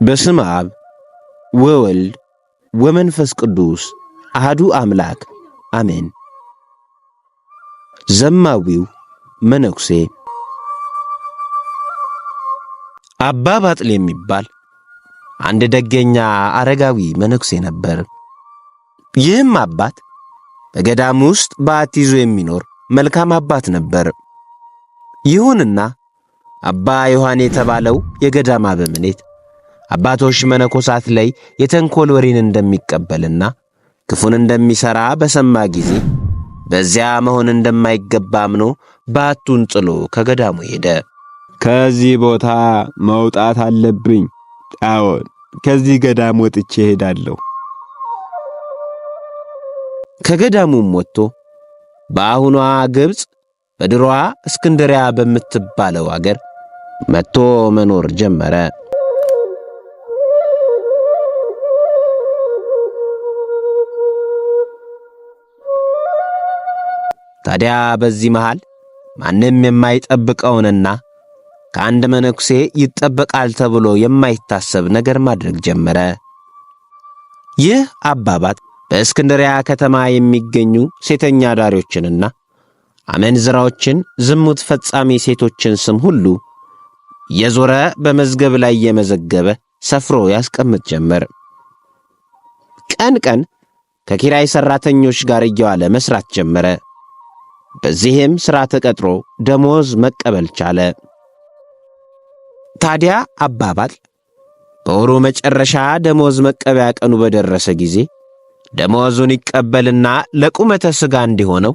በስመ አብ ወወልድ ወመንፈስ ቅዱስ አህዱ አምላክ አሜን። ዘማዊው መነኩሴ አባ ባጥል የሚባል አንድ ደገኛ አረጋዊ መነኩሴ ነበር። ይህም አባት በገዳም ውስጥ በዓት ይዞ የሚኖር መልካም አባት ነበር። ይሁንና አባ ዮሐን የተባለው የገዳም አበምኔት አባቶች መነኮሳት ላይ የተንኮል ወሬን እንደሚቀበልና ክፉን እንደሚሠራ በሰማ ጊዜ በዚያ መሆን እንደማይገባ አምኖ በዓቱን ጥሎ ከገዳሙ ሄደ። ከዚህ ቦታ መውጣት አለብኝ። አዎን፣ ከዚህ ገዳም ወጥቼ እሄዳለሁ። ከገዳሙም ወጥቶ በአሁኗ ግብፅ በድሮዋ እስክንድሪያ በምትባለው አገር መጥቶ መኖር ጀመረ። ታዲያ በዚህ መሃል ማንም የማይጠብቀውንና ከአንድ መነኩሴ ይጠበቃል ተብሎ የማይታሰብ ነገር ማድረግ ጀመረ። ይህ አባባት በእስክንድሪያ ከተማ የሚገኙ ሴተኛ አዳሪዎችንና አመንዝራዎችን፣ ዝሙት ፈጻሚ ሴቶችን ስም ሁሉ የዞረ በመዝገብ ላይ የመዘገበ ሰፍሮ ያስቀምጥ ጀመር። ቀን ቀን ከኪራይ ሠራተኞች ጋር እየዋለ መስራት ጀመረ። በዚህም ሥራ ተቀጥሮ ደሞዝ መቀበል ቻለ። ታዲያ አባባል በወሩ መጨረሻ ደሞዝ መቀበያ ቀኑ በደረሰ ጊዜ ደሞዙን ይቀበልና ለቁመተ ሥጋ እንዲሆነው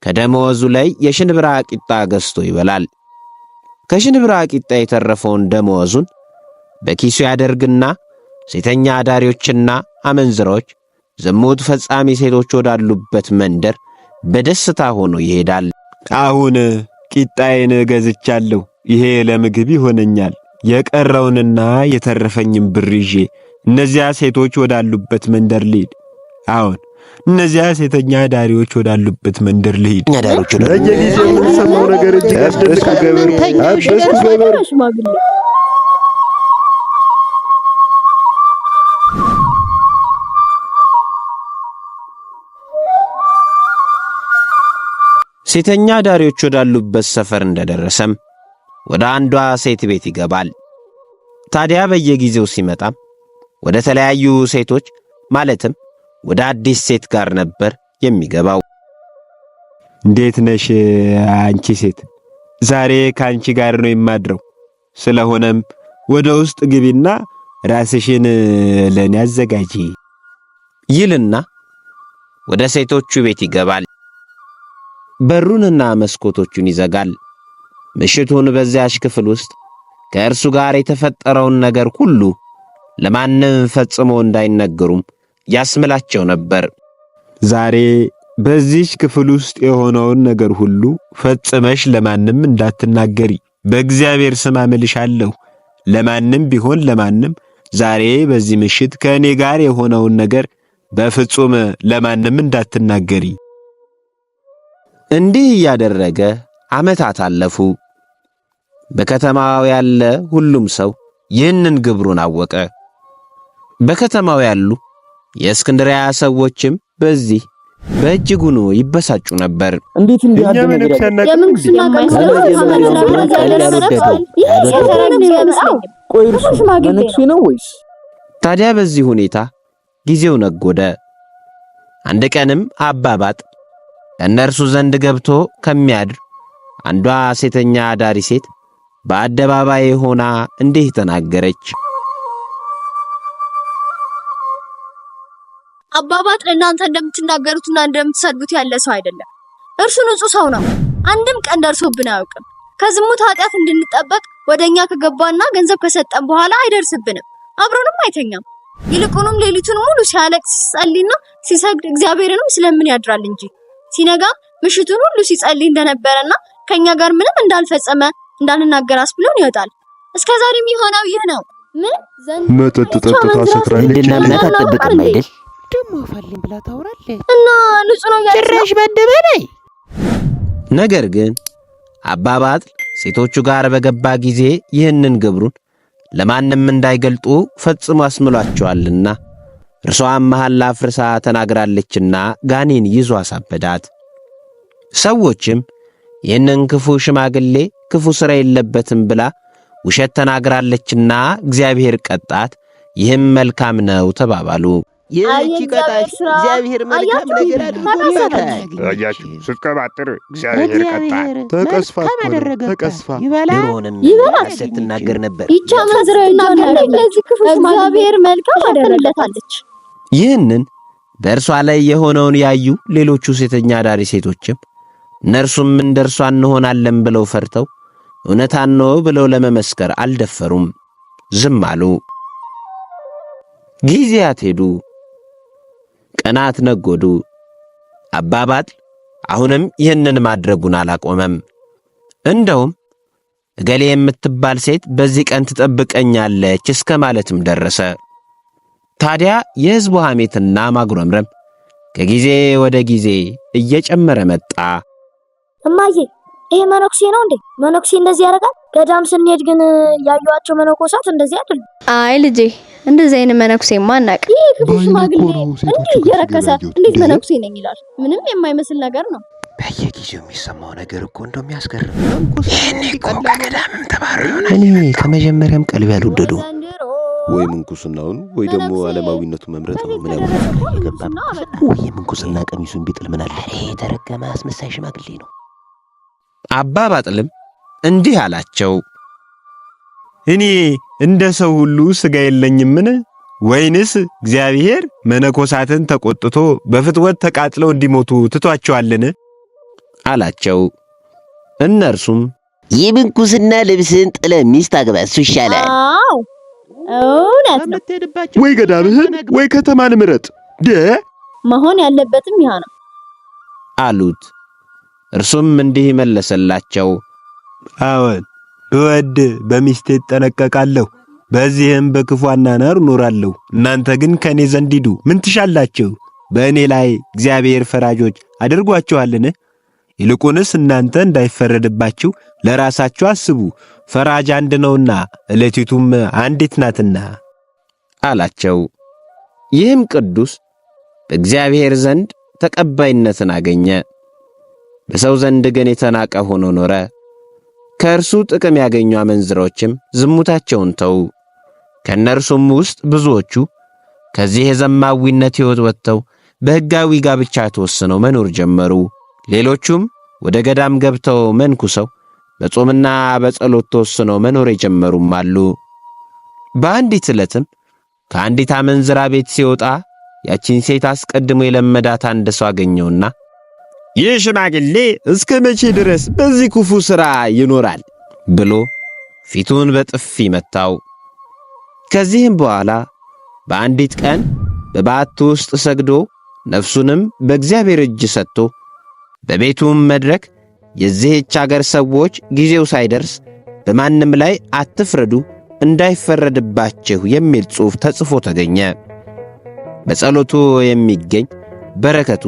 ከደሞዙ ላይ የሽንብራ ቂጣ ገዝቶ ይበላል። ከሽንብራ ቂጣ የተረፈውን ደሞዙን በኪሱ ያደርግና ሴተኛ አዳሪዎችና አመንዝራዎች፣ ዝሙት ፈጻሚ ሴቶች ወዳሉበት መንደር በደስታ ሆኖ ይሄዳል። አሁን ቂጣዬን ገዝቻለሁ፣ ይሄ ለምግብ ይሆነኛል። የቀረውንና የተረፈኝን ብር ይዤ እነዚያ ሴቶች ወዳሉበት መንደር ልሂድ። አሁን እነዚያ ሴተኛ ዳሪዎች ወዳሉበት መንደር ልሂድ። በየጊዜው የምንሰማው ነገር እጅግ አስደንቃል። አበስኩ ገበሩ። ሴተኛ አዳሪዎች ወዳሉበት ሰፈር እንደደረሰም ወደ አንዷ ሴት ቤት ይገባል። ታዲያ በየጊዜው ሲመጣም ወደ ተለያዩ ሴቶች ማለትም ወደ አዲስ ሴት ጋር ነበር የሚገባው። እንዴት ነሽ አንቺ ሴት? ዛሬ ከአንቺ ጋር ነው የማድረው። ስለሆነም ወደ ውስጥ ግቢና ራስሽን ለእኔ አዘጋጂ ይልና ወደ ሴቶቹ ቤት ይገባል። በሩንና መስኮቶቹን ይዘጋል። ምሽቱን በዚያች ክፍል ውስጥ ከእርሱ ጋር የተፈጠረውን ነገር ሁሉ ለማንም ፈጽሞ እንዳይነገሩም ያስምላቸው ነበር። ዛሬ በዚች ክፍል ውስጥ የሆነውን ነገር ሁሉ ፈጽመሽ ለማንም እንዳትናገሪ በእግዚአብሔር ስም አምልሻለሁ። ለማንም ቢሆን ለማንም ዛሬ በዚህ ምሽት ከእኔ ጋር የሆነውን ነገር በፍጹም ለማንም እንዳትናገሪ። እንዲህ እያደረገ ዓመታት አለፉ። በከተማው ያለ ሁሉም ሰው ይህንን ግብሩን አወቀ። በከተማው ያሉ የእስክንድርያ ሰዎችም በዚህ በእጅጉኑ ይበሳጩ ነበር። እንዴት እንዲህ ያለ ነገር ቆይ፣ እርሱ መነኩሴ ነው ወይስ? ታዲያ በዚህ ሁኔታ ጊዜው ነጎደ። አንድ ቀንም አባባጥ ከእነርሱ ዘንድ ገብቶ ከሚያድር አንዷ ሴተኛ አዳሪ ሴት በአደባባይ ሆና እንዲህ ተናገረች። አባባጥ እናንተ እንደምትናገሩትና እንደምትሰድቡት ያለ ሰው አይደለም። እርሱ ንጹሕ ሰው ነው። አንድም ቀን ደርሶብን አያውቅም። ከዝሙት ኃጢአት እንድንጠበቅ ወደኛ ከገባና ገንዘብ ከሰጠን በኋላ አይደርስብንም፣ አብሮንም አይተኛም። ይልቁንም ሌሊቱን ሙሉ ሲያለቅስ ሲጸልይና ሲሰግድ እግዚአብሔርንም ስለምን ያድራል እንጂ ሲነጋ ምሽቱን ሁሉ ሲጸልይ እንደነበረና ከኛ ጋር ምንም እንዳልፈጸመ እንዳንናገር አስብሎን ይወጣል። እስከ ዛሬም የሚሆነው ይህ ነው። ምን ዘንድ መጠጥ ጠጥታ ሰክራለች። እንድናምናት አትጠብቅም አይደል? ደግሞ አፋልኝ ብላ ታወራለች። እና ንጹህ ነው እያለች ነው። ጭራሽ በአደባባይ። ነገር ግን አባ ባጥል ሴቶቹ ጋር በገባ ጊዜ ይህንን ግብሩን ለማንም እንዳይገልጡ ፈጽሞ አስምሏቸዋልና እርሷም መሐላ አፍርሳ ተናግራለችና ጋኔን ይዞ አሳበዳት። ሰዎችም ይህንን ክፉ ሽማግሌ ክፉ ሥራ የለበትም ብላ ውሸት ተናግራለችና እግዚአብሔር ቀጣት፣ ይህም መልካም ነው ተባባሉ። ይህች ቀጣሽ እግዚአብሔር መልካም ነገር አድርጎላታል። አያችሁ፣ ስትቀባጥር እግዚአብሔር ቀጣል። ተቀስፋ መልካም እኮ ነው፣ አደረገባት። ተቀስፋ። ይበላል። ድሮውንም ይበላል። ሐሰት ትናገር ነበር። ይቺ አመንዝራ ለዚህ ክፉ እግዚአብሔር መልካም አደረገለታለች። ይህንን በእርሷ ላይ የሆነውን ያዩ ሌሎቹ ሴተኛ አዳሪ ሴቶችም እነርሱም እንደ እርሷ እንሆናለን ብለው ፈርተው እውነታን ነው ብለው ለመመስከር አልደፈሩም፣ ዝም አሉ። ጊዜያት ሄዱ፣ ቀናት ነጎዱ። አባ ባጥል አሁንም ይህንን ማድረጉን አላቆመም። እንደውም እገሌ የምትባል ሴት በዚህ ቀን ትጠብቀኛለች እስከ ማለትም ደረሰ። ታዲያ የሕዝቡ ሐሜትና ማጉረምረም ከጊዜ ወደ ጊዜ እየጨመረ መጣ። እማዬ፣ ይሄ መነኩሴ ነው እንዴ? መነኩሴ እንደዚህ ያደርጋል? ገዳም ስንሄድ ግን ያዩዋቸው መነኮሳት እንደዚህ አይደሉም። አይ ልጄ፣ እንደዚህ አይነት መነኩሴማ አናውቅም። ይህ ክፉ በአይኔ ሽማግሌ እኮ ነው ሴቶቹ እንዲህ እየረከሰ ሲገባ ያየሁት። እንዴት እንዴ? መነኩሴ ነኝ ይላል? ምንም የማይመስል ነገር ነው። በየጊዜው የሚሰማው ነገር እኮ እንደው የሚያስገርም። ይሄኔ እኮ ከገዳምም ተባሮ ይሆናል። እኔ ከመጀመሪያም ቀልብ ያልወደደው ዘንድሮ ወይ ምንኩስናውን ወይ ደግሞ መነኩሴ ዓለማዊነቱን መምረጥ ነው። በቤት ምን ከደረሰ ያወጣል? እኮ የገባ ምንኩስና አበቃ። ወይ የምንኩስና ቀሚሱን ቢጥል ምን አለ? ይሄ የተረገመ አስመሳይ ሽማግሌ ነው። አባ ባጥልም እንዲህ አላቸው። እኔ እንደ ሰው ሁሉ ሥጋ የለኝምን? ወይንስ እግዚአብሔር መነኮሳትን ተቆጥቶ በፍትወት ተቃጥለው እንዲሞቱ ትቷቸዋልን? አላቸው። እነርሱም የምንኩስና ልብስን ጥለ ሚስት አግባ፣ እሱ ይሻላል። አዎ እውነት ነው። በምትሄድባቸው ወይ ገዳምህን ወይ ከተማን ምረጥ። ደ መሆን ያለበትም ያ ነው። አሉት። እርሱም እንዲህ መለሰላቸው። አዎን፣ ብወድ በሚስቴ እጠነቀቃለሁ፣ በዚህም በክፉ አኗኗር እኖራለሁ። እናንተ ግን ከእኔ ዘንድ ሂዱ። ምን ትሻላችሁ? በእኔ ላይ እግዚአብሔር ፈራጆች አድርጓችኋልን? ይልቁንስ እናንተ እንዳይፈረድባችሁ ለራሳችሁ አስቡ። ፈራጅ አንድ ነውና ዕለቲቱም አንዲት ናትና። አላቸው። ይህም ቅዱስ በእግዚአብሔር ዘንድ ተቀባይነትን አገኘ። በሰው ዘንድ ግን የተናቀ ሆኖ ኖረ። ከእርሱ ጥቅም ያገኙ አመንዝሮችም ዝሙታቸውን ተዉ። ከእነርሱም ውስጥ ብዙዎቹ ከዚህ የዘማዊነት ሕይወት ወጥተው በሕጋዊ ጋብቻ ተወስነው መኖር ጀመሩ። ሌሎቹም ወደ ገዳም ገብተው መንኩሰው በጾምና በጸሎት ተወስነው መኖር የጀመሩም አሉ። በአንዲት ዕለትም ከአንዲት አመንዝራ ቤት ሲወጣ ያቺን ሴት አስቀድሞ የለመዳት አንድ ሰው አገኘውና ይህ ሽማግሌ እስከ መቼ ድረስ በዚህ ክፉ ሥራ ይኖራል? ብሎ ፊቱን በጥፊ መታው። ከዚህም በኋላ በአንዲት ቀን በበዓቱ ውስጥ ሰግዶ ነፍሱንም በእግዚአብሔር እጅ ሰጥቶ በቤቱም መድረክ የዚህች አገር ሰዎች ጊዜው ሳይደርስ በማንም ላይ አትፍረዱ እንዳይፈረድባችሁ የሚል ጽሑፍ ተጽፎ ተገኘ። በጸሎቱ የሚገኝ በረከቱ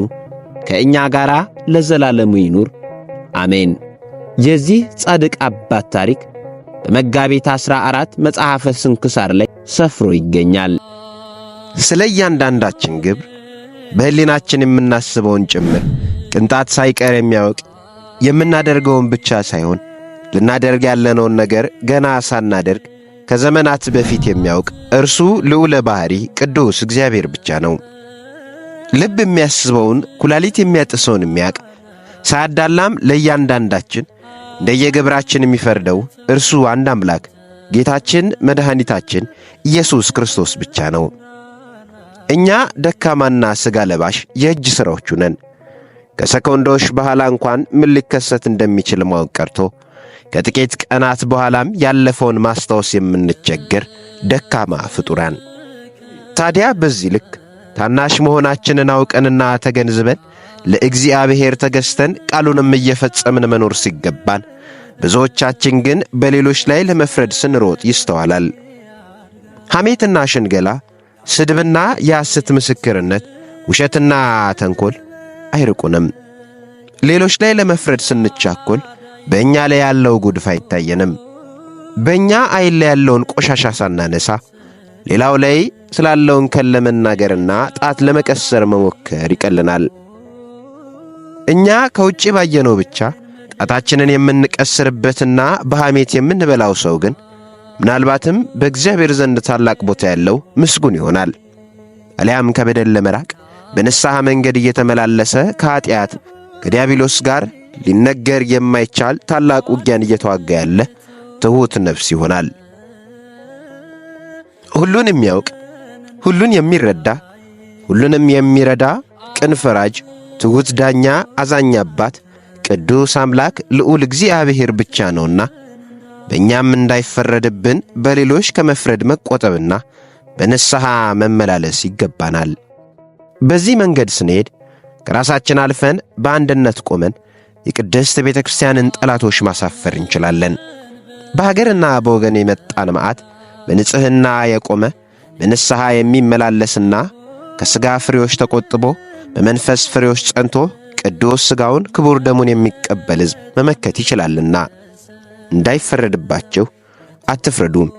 ከእኛ ጋር ለዘላለሙ ይኑር አሜን። የዚህ ጻድቅ አባት ታሪክ በመጋቢት 14 መጽሐፈ ስንክሳር ላይ ሰፍሮ ይገኛል። ስለ እያንዳንዳችን ግብር በሕሊናችን የምናስበውን ጭምር ቅንጣት ሳይቀር የሚያውቅ፣ የምናደርገውን ብቻ ሳይሆን ልናደርግ ያለነውን ነገር ገና ሳናደርግ ከዘመናት በፊት የሚያውቅ እርሱ ልዑለ ባሕሪ ቅዱስ እግዚአብሔር ብቻ ነው። ልብ የሚያስበውን ኩላሊት የሚያጥሰውን የሚያውቅ፣ ሳያዳላም ለእያንዳንዳችን እንደየግብራችን የሚፈርደው እርሱ አንድ አምላክ ጌታችን መድኃኒታችን ኢየሱስ ክርስቶስ ብቻ ነው። እኛ ደካማና ሥጋ ለባሽ የእጅ ሥራዎቹ ነን። ከሰኮንዶች በኋላ እንኳን ምን ሊከሰት እንደሚችል ማወቅ ቀርቶ ከጥቂት ቀናት በኋላም ያለፈውን ማስታወስ የምንቸገር ደካማ ፍጡራን። ታዲያ በዚህ ልክ ታናሽ መሆናችንን አውቀንና ተገንዝበን ለእግዚአብሔር ተገዝተን ቃሉንም እየፈጸምን መኖር ሲገባን፣ ብዙዎቻችን ግን በሌሎች ላይ ለመፍረድ ስንሮጥ ይስተዋላል። ሐሜትና ሽንገላ፣ ስድብና የሐሰት ምስክርነት፣ ውሸትና ተንኮል አይርቁንም። ሌሎች ላይ ለመፍረድ ስንቻኮል በእኛ ላይ ያለው ጉድፍ አይታየንም። በእኛ ዓይን ላይ ያለውን ቆሻሻ ሳናነሳ ሌላው ላይ ስላለው እንከን ለመናገርና ጣት ለመቀሰር መሞከር ይቀልናል። እኛ ከውጭ ባየነው ብቻ ጣታችንን የምንቀስርበትና በሐሜት የምንበላው ሰው ግን ምናልባትም በእግዚአብሔር ዘንድ ታላቅ ቦታ ያለው ምስጉን ይሆናል። አሊያም ከበደል ለመራቅ በንስሐ መንገድ እየተመላለሰ ከኀጢአት ከዲያብሎስ ጋር ሊነገር የማይቻል ታላቅ ውጊያን እየተዋጋ ያለ ትሑት ነፍስ ይሆናል። ሁሉን የሚያውቅ፣ ሁሉን የሚረዳ፣ ሁሉንም የሚረዳ፣ ቅን ፈራጅ፣ ትሑት ዳኛ፣ አዛኝ አባት፣ ቅዱስ አምላክ ልዑል እግዚአብሔር ብቻ ነውና በእኛም እንዳይፈረድብን በሌሎች ከመፍረድ መቆጠብና በንስሐ መመላለስ ይገባናል። በዚህ መንገድ ስንሄድ ከራሳችን አልፈን በአንድነት ቆመን የቅድስት ቤተ ክርስቲያንን ጠላቶች ማሳፈር እንችላለን። በሀገርና በወገን የመጣን መዓት በንጽሕና የቆመ፣ በንስሐ የሚመላለስና ከሥጋ ፍሬዎች ተቆጥቦ በመንፈስ ፍሬዎች ጸንቶ ቅዱስ ሥጋውን ክቡር ደሙን የሚቀበል ሕዝብ መመከት ይችላልና እንዳይፈረድባችሁ አትፍረዱም።